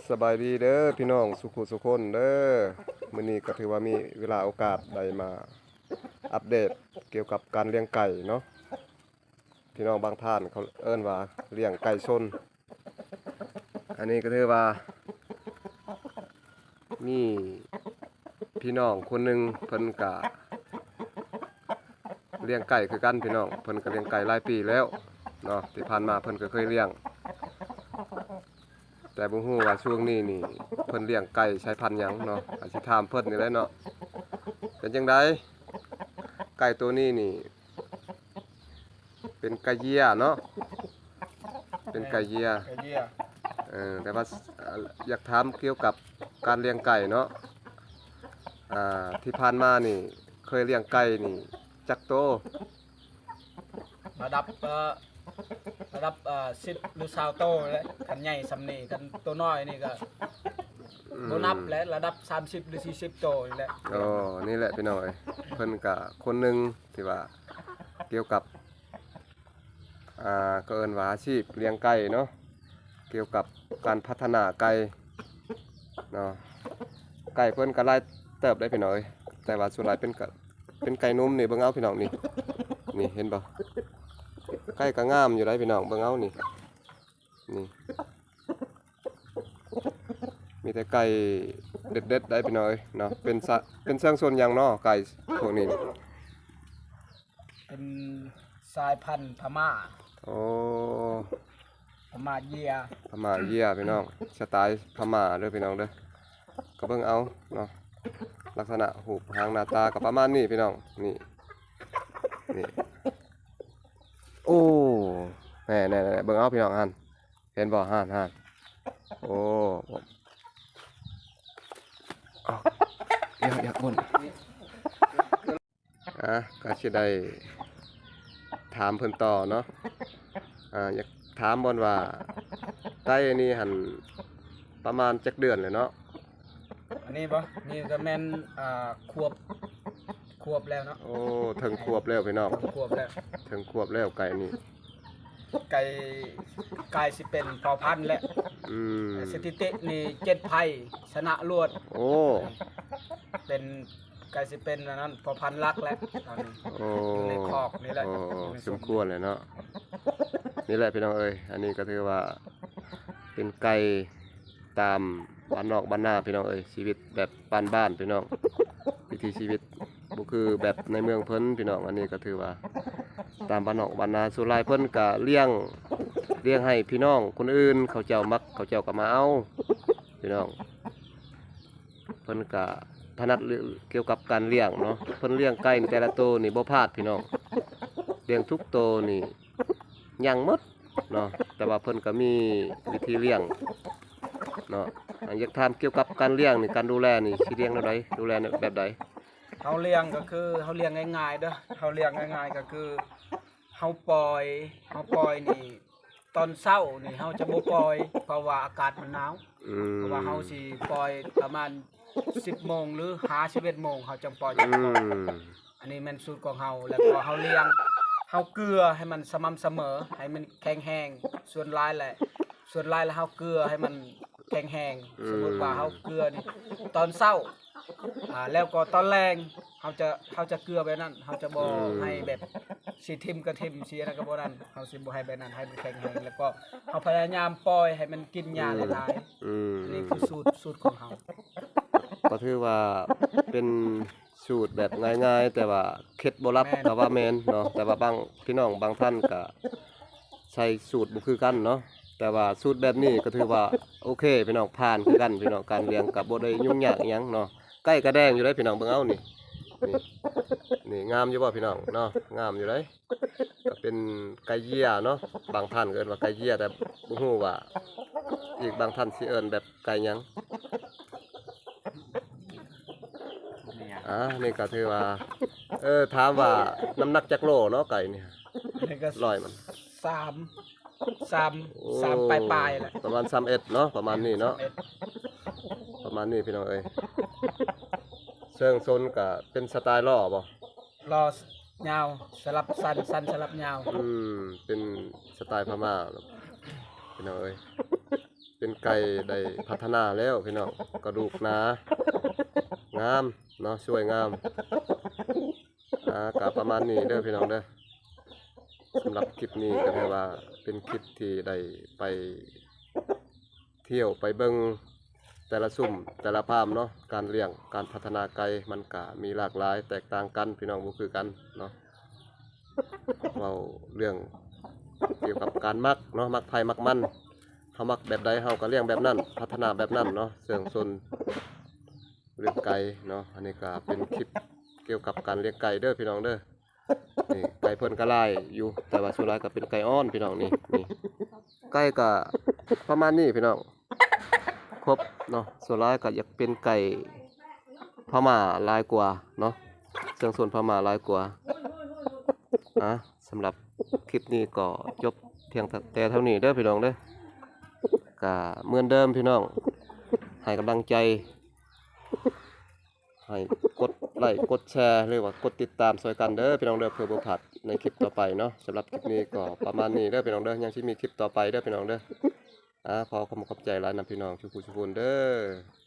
ສະບາຍດີເດີພີ່ນ້ອງສູ່ຜູ້ສູ່ຄົນເດີ. ມື້ນີ້ກໍຖືວ່າມີເວລາໂອກາດໄດ້ມາອັບເດດກ່ຽວກັບການລ້ຽງໄກ່ເນາະ. ພີ່ນ້ອງບາງທ່ານເຂົາເອີ້ນວ່າລ້ຽງໄກ່ຊົນ. ອັນນີ້ກໍຖືວ່າມີພີ່ນ້ອງຄົນໜຶ່ງ ເພິ່ນກະລ້ຽງໄກ່ຄືກັນພີ່ນ້ອງ. ເພິ່ນກະລ້ຽງໄກ່ຫຼາຍປີແລ້ວເນາະ, ທີ່ຜ່ານມາເພິ່ນກະເຄີຍລ້ຽງ ແຕ່ບໍ່ຮູ້ວ່າຊ່ວງນີ້ນີ້ເພິ່ນລ້ຽງໄກ່ສາຍພັນຫຍັງເນາະ. ອາດຊິຖາມເພິ່ນນີ້ແຫຼະເນາະ. ເປັນຈັ່ງໃດ ໄກ່ໂຕນີ້ນີ້ ເປັນໄກ່ເຢຍເນາະ, ເປັນໄກ່ເຢຍ ໄກ່ເຢຍ. ເອີ ແຕ່ວ່າ ອາ ຢາກຖາມກ່ຽວກັບການລ້ຽງໄກ່ເນາະ. ອາ ທີ່ຜ່ານມານີ້ເຄີຍລ້ຽງໄກ່ນີ້ຈັກໂຕ? ລະດັບ ເອີ ລະດັບ ເອີ ສິບ ຫຼື ຊາວໂຕແຫຼະ. ຄັນໃຫຍ່ສ່ຳນີ້ ຄັນໂຕນ້ອຍນີ້ກໍ ອືມ ບໍ່ນັບແຫຼະ, ລະດັບສາມສິບ ຫຼື ສີ່ສິບໂຕນີ້ແຫຼະ. ອໍ ນີ້ແຫຼະພີ່ນ້ອງເອີຍ, ເພິ່ນກະຄົນໜຶ່ງທີ່ວ່າກ່ຽວກັບ ອ່າ ກໍເອີ້ນວ່າອາຊີບລ້ຽງໄກ່ເນາະ, ກ່ຽວກັບການພັດທະນາໄກ່ເນາະ. ໄກ່ເພິ່ນກໍຫຼາຍເຕີບໄດ໋ພີ່ນ້ອງເອີຍ, ແຕ່ວ່າສ່ວນຫຼາຍເປັນກະ ເປັນໄກ່ໜຸ່ມນີ້. ເບິ່ງເອົາພີ່ນ້ອງນີ້ ນີ້ເຫັນບໍ່? ໄກ່ກໍງາມຢູ່ໄດ໋ພີ່ນ້ອງ, ເບິ່ງເອົານີ້ ນີ້ ມີແຕ່ໄກ່ເດັດໆໄດ໋ພີ່ນ້ອງເອີຍເນາະ. ເປັນສະ ເປັນເຊື່ອງຊົນຫຍັງເນາະ ໄກ່ພວກນີ້? ເປັນສາຍພັນພະມ້າ. ໂອ້ ພະມ້າເຢຍ ພະມ້າເຢຍພີ່ນ້ອງ, ສະໄຕພະມ້າເດີພີ່ນ້ອງເດີ. ກໍເບິ່ງເອົາເນາະ, ລັກສະນະຮູບຮ່າງໜ້າຕາກໍປະມານນີ້ພີ່ນ້ອງ. ນີ້ ນີ້ ໂອ້ ແນ່ໆໆ ເບິ່ງເອົາພີ່ນ້ອງຫັ້ນ. ເຫັນບໍ່? ຫັ້ນໆ ໂອ້ ເອົາ ຢາກ ຢາກບ່ອນ ອ່າ ກໍຊິໄດ້ຖາມເພິ່ນຕໍ່ເນາະ. ອ່າ ຢາກຖາມບ່ອນວ່າ ໄກ່ອັນນີ້ຫັ້ນປະມານຈັກເດືອນແລ້ວເນາະ? ອັນນີ້ບໍ່? ນີ້ກໍແມ່ນ ອ່າ ຂວບ ຂວບແລ້ວເນາະ. ໂອ້ ເຖິງຂວບແລ້ວພີ່ນ້ອງ, ເຖິງຂວບແລ້ວ ເຖິງຂວບແລ້ວໄກ່ນີ້. ໄກ່ ກາຍຊິເປັນພໍ່ພັນແລ້ວ. ອືມ ສະຖິຕິນີ້ເຈັດໄຟຊະນະລວດ. ໂອ້ ເປັນ ກາຍຊິເປັນອັນນັ້ນ ພໍ່ພັນຫຼັກແລ້ວຕອນນີ້. ໂອ້ ຢູ່ໃນຄອກນີ້ແຫຼະ. ໂອ້ ສົມຄວນແລ້ວເນາະ. ນີ້ແຫຼະພີ່ນ້ອງເອີຍ, ອັນນີ້ກໍຖືວ່າເປັນໄກ່ ຕາມບ້ານນອກບ້ານນາພີ່ນ້ອງເອີຍ, ຊີວິດແບບບ້ານໆພີ່ນ້ອງ, ວິຖີຊີວິດບໍ່ຄືແບບໃນເມືອງເພິ່ນພີ່ນ້ອງ. ອັນນີ້ກໍຖືວ່າຕາມບ້ານນອກບ້ານນາ, ສ່ວນຫຼາຍເພິ່ນກໍລ້ຽງ ລ້ຽງໃຫ້ພີ່ນ້ອງຄົນອື່ນ ເຂົາເຈົ້າມັກ ເຂົາເຈົ້າກໍມາເອົາພີ່ນ້ອງ. ເພິ່ນກະຖະໜັດເລື່ອງກ່ຽວກັບການລ້ຽງເນາະ, ເພິ່ນລ້ຽງໄກ່ແຕ່ລະໂຕນີ້ບໍ່ພາດພີ່ນ້ອງ, ລ້ຽງທຸກໂຕນີ້ຍັງໝົດເນາະ. ແຕ່ວ່າເພິ່ນກະມີວິທີລ້ຽງເນາະ. ອາ ຢາກຖາມກ່ຽວກັບການລ້ຽງນີ້, ການດູແລນີ້ຊິລ້ຽງແນວໃດ? ດູແລແບບໃດ? ເຮົາລ້ຽງກໍຄື ເຮົາລ້ຽງງ່າຍໆເດີ, ເຮົາລ້ຽງງ່າຍໆກໍຄື ເຮົາປ່ອຍ ເຮົາປ່ອຍນີ້ ຕອນເຊົ້ານີ້ເຮົາຈະບໍ່ປ່ອຍ ເພາະວ່າອາກາດມັນໜາວ. ອືມ ເພາະວ່າເຮົາຊິປ່ອຍປະມານສິບໂມງ ຫຼື ຫາສິບເອັດໂມງ ເຮົາຈັ່ງປ່ອຍ. ອືມ ອັນນີ້ແມ່ນສູດຂອງເຮົາ. ແລ້ວກໍເຮົາລ້ຽງ ເຮົາເກືອໃຫ້ມັນສະໝ່ຳສະເໝີ ໃຫ້ມັນແຂງແຮງ. ສ່ວນຫຼາຍແຫຼະ ສ່ວນຫຼາຍແລ້ວເຮົາເກືອໃຫ້ມັນແຂງແຮງ. ອືມ ສົມມຸດວ່າເຮົາເກືອນີ້ຕອນເຊົ້າ ອ່າ ແລ້ວກໍຕອນແລງເຮົາຈະ ເຮົາຈະເກືອແບບນັ້ນ, ເຮົາຈະບໍ່ ອືມ ໃຫ້ແບບຊິຖິ້ມກໍຖິ້ມ ຊິອັນນັ້ນກໍບໍ່ນັ້ນ, ເຮົາຊິບໍ່ໃຫ້ແບບນັ້ນ, ໃຫ້ມັນແຂງແຮງ. ແລ້ວກໍເຮົາພະຍາຍາມປ່ອຍໃຫ້ມັນກິນຫຍ້າ ອືມ ຫຼາຍໆ. ອືມ ອັນນີ້ຄືສູດ ສູດຂອງເຮົາ. ກໍຖືວ່າເປັນສູດແບບງ່າຍໆ ແຕ່ວ່າເຄັດບໍ່ລັບ ແມ່ນ ກໍວ່າແມ່ນເນາະ, ແຕ່ວ່າບາງ ພີ່ນ້ອງບາງທ່ານກໍ ໃຊ້ສູດບໍ່ຄືກັນເນາະ. ແຕ່ວ່າສູດແບບນີ້ກໍຖືວ່າໂອເຄພີ່ນ້ອງ, ຜ່ານຄືກັນພີ່ນ້ອງ. ການລ້ຽງກໍບໍ່ໄດ້ຫຍຸ້ງຍາກອີ່ຫຍັງເນາະ. ໄກ່ກະແດງຢູ່ເດ້ພີ່ນ້ອງ, ເບິ່ງເອົານີ້ ນີ້ ນີ້ ງາມຢູ່ບໍ່ພີ່ນ້ອງເນາະ? ງາມຢູ່ເດ້. ກໍເປັນໄກ່ເຢຍເນາະ, ບາງທ່ານກໍເອີ້ນວ່າໄກ່ເຢຍ, ແຕ່ບໍ່ຮູ້ວ່າອີກບາງທ່ານຊິເອີ້ນແບບໄກ່ຫຍັງ. ອ່າ ນີ້ກໍຖືວ່າ ເອີ ຖາມວ່ານ້ຳໜັກຈັກໂລເນາະໄກ່ນີ້? ນີ້ກໍ ຮ້ອຍມັນ ສາມ ສາມ ໂອ້ ສາມປາຍໆແຫຼະ, ປະມານສາມເອັດເນາະ, ປະມານນີ້ເນາະ, ປະມານນີ້ພີ່ນ້ອງເອີຍ. ເຊື່ອງຊົນກໍເປັນສະໄຕລ໌ຫຼໍ່ບໍ່? ຫຼໍ່ຍາວ ສະຫຼັບສັ້ນ ສັ້ນສະຫຼັບຍາວ. ອືມ ເປັນສະໄຕລ໌ພະມ້າພີ່ນ້ອງເອີຍ. ປັນໄກ່ໄດ້ພັດທະນາແລ້ວພີ່ນ້ອງ ກະດູກໜາ ງາມເນາະ ສວຍງາມ. ອ່າ ກະປະມານນີ້ເດີພີ່ນ້ອງເດີ. ສຳລັບຄລິບນີ້ກະຖືວ່າເປັນຄລິບທີ່ໄດ້ໄປທ່ຽວໄປເບິ່ງແຕ່ລະຊຸມແຕ່ລະຟາມເນາະ ການລ້ຽງການພັດທະນາໄກ່ມັນກະມີຫຼາກຫຼາຍແຕກຕ່າງກັນພີ່ນ້ອງ ບໍ່ຄືກັນເນາະ. ເວົ້າເລື່ອງກ່ຽວກັບການໝັກເນາະ ໝັກໃຜໝັກມັນ ເຮົາໝັກແບບໃດເຮົາກະລ້ຽງແບບນັ້ນ ພັດທະນາແບບນັ້ນເນາະ ເຊື່ອງຊົນ ລ້ຽງໄກ່ເນາະ. ອັນນີ້ກະເປັນຄລິບກ່ຽວກັບການລ້ຽງໄກ່ເດີພີ່ນ້ອງເດີ. ນີ້ໄກ່ເພິ່ນກະຫຼາຍຢູ່ ແຕ່ວ່າສ່ວນຫຼາຍກະເປັນໄກ່ອ່ອນພີ່ນ້ອງ. ນີ້ ນີ້ໄກ່ກະປະມານນີ້ພີ່ນ້ອງ ຄົບເນາະ. ສ່ວນຫຼາຍກະຢາກເປັນໄກ່ພະມ້າຫຼາຍກວ່າເນາະ ເຊື່ອງຊົນພະມ້າຫຼາຍກວ່າ. ອ່າ ສຳລັບຄລິບນີ້ກໍຈົບພຽງແຕ່ເທົ່ານີ້ເດີພີ່ນ້ອງເດີ. ກະເໝືອນເດີມພີ່ນ້ອງ ໃຫ້ກຳລັງໃຈ ໃຫ້ກົດໄລ້ກົດແຊ ຫຼືວ່າກົດຕິດຕາມຊ່ອຍກັນເດີພີ່ນ້ອງເດີ ເພື່ອບໍ່ພາດໃນຄລິບຕໍ່ໄປເນາະ. ສຳລັບຄລິບນີ້ກໍປະມານນີ້ເດີພີ່ນ້ອງເດີ ຍັງຊິມີຄລິບຕໍ່ໄປເດີພີ່ນ້ອງເດີ. ອ່າ ຂໍຂອບໃຈຫຼາຍນຳພີ່ນ້ອງທຸກຜູ້ທຸກຄົນເດີ.